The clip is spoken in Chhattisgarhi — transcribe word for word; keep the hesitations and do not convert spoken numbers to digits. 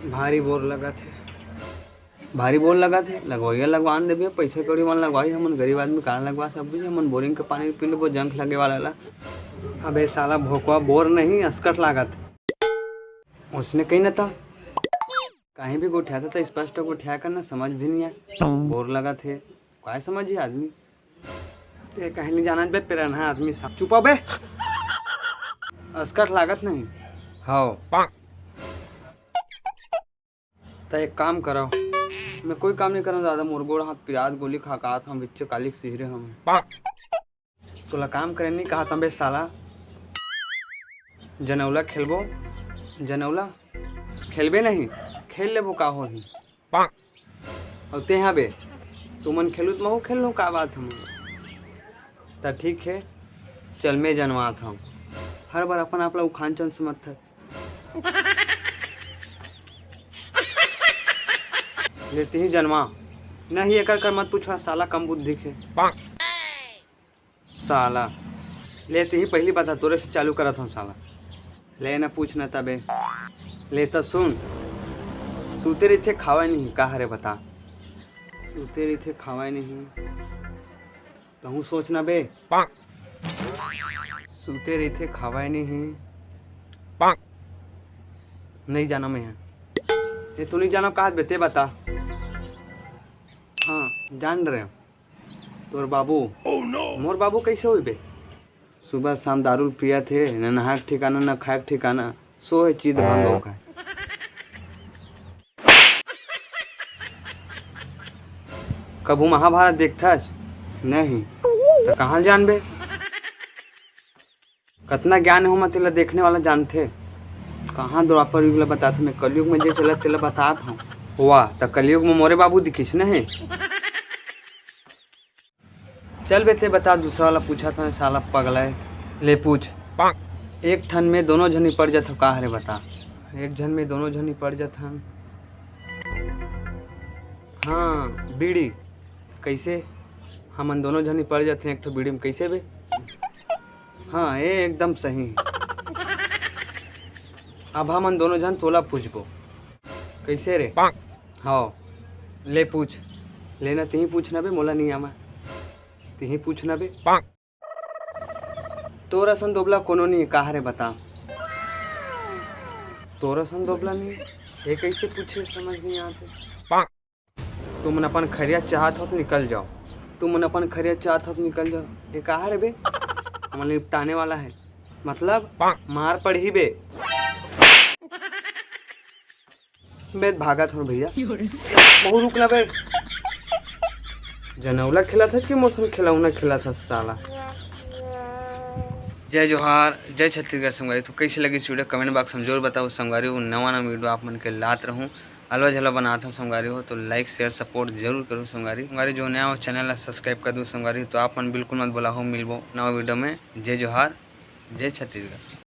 भारी बोर लगत हे। भारी बोर लगत हे, लगवइया लगवान देबे, पइसा कौड़ी मन लगवाही, हमन गरीब आदमी कहाँ लगवा सकबो जी, हमन बोरिंग के पानी पी लेबो, जंक लगे वाला ला। अबे साला भोकवा, बोर नहीं, असकट लागत हे। उसने कही न त, कहीं भी गोठियाथा त स्पष्ट गोठिया कर न, समझ भी नहीं आए। बोर लगत हे, काय समझही आदमी? ते कहीं नहीं जानत बे, पिरनहा आदमी सब। चुप बे। असकट लागत नहीं। हव। त एक काम करव, मैं कोई काम नहीं करव दादा, मोर गोड़ हाथ पिरात, गोली खा के आत हंव, बिच्चे काली के सिहरे हंव। तोला काम करे नहीं कहत हंव बे साला। जनौला खेलबो, जनौला खेलबे नहीं, खेल लेबो, का होही? अउ तेहा बे, तुमन खेलू त महू खेल लूँ, का बात हे? त ठीक हे, चल मैं जनवात हंव। हर बार अपन आप ला उखान चंद समझथस। ले तिही जनवा। नहीं, एकर कर मत पूछवा, साला कम बुद्धि के। साला। ले तिही पहिली बता, तोरे से चालू करत हंव साला। ले न पूछ न तबे। ले त सुन। सूते रहिथे खावय नहीं, का हरे बता? सूते रहिथे खावय नहीं। तहूँ सोच न बे। सूते रहिथे खावय नहीं। नहीं जाना मैं। ये तू नहीं जाना, कहा बे, ते बता। हाँ, जान रहे। तोर बाबू। मोर बाबू कैसे होई बे? सुबह शाम दारू पियत हे, न नहाए के ठिकाना, न खाए के ठिकाना, सो हे चित भंग होके। कभू महाभारत देखथस? नहीं। त कहाँ जानबे? कतना ज्ञान हो, मैं तेला देखने वाला जानथे। कहाँ द्वापर युग ला बतात हंव मैं, कलयुग में जे चलत तेला बतात हंव। वाह, त कलयुग में मोरे बाबू दिखिस नहीं। चल बे, ते बता, दूसरा वाला पूछत हंव, साला पगला हे। ले पूछ। एक ठन में दोनों झन निपट जाथव, का हरे बता? एक झन में दोनों झन निपट जाथन। हाँ, बीड़ी। कैसे? हमन दोनों झन निपट जाथन एक ठो बीड़ी में, कैसे बे? हाँ, ये एकदम सही। अब हमन दोनों झन तोला पूछबो। कैसे रे? हव, ले पूछ। ले न, तिही पूछ न बे, मोला नहीं आवा। तिही पूछ न बे। तोर असन दोबला कोनो नहीं, का हरे बता? तोर असन दोबला नहीं, ये कैसे पूछे, समझ नहीं आते। तुमन अपन खरिया चाहत हो त निकल जाओ। तुमन अपन खरिया चाहत हो त निकल जाओ। ये का हरे बे? हमन निपटाने वाला हे। मतलब? मार पड़ही बे। बे भागत हंव भैया। बहुत रुक ना बे। जनौला खेलत हस कि मोर संग खिलौना खेलत हस साला? जय जोहार, जय छत्तीसगढ़ संगवारी। तो कैसे लगिस video, comment box में जरूर बताओ संगवारी। वो नवा नवा video आप मन के लात रहूँ, अलवा झलवा बनात हंव संगवारी हो, तो like, share, support जरूर करो संगवारी। संगवारी जो नया हो channel ला subscribe कर दो संगवारी। तो आप मन बिल्कुल मत भुलाहू, मिलबो नवा video में। जय जोहार, जय छत्तीसगढ़।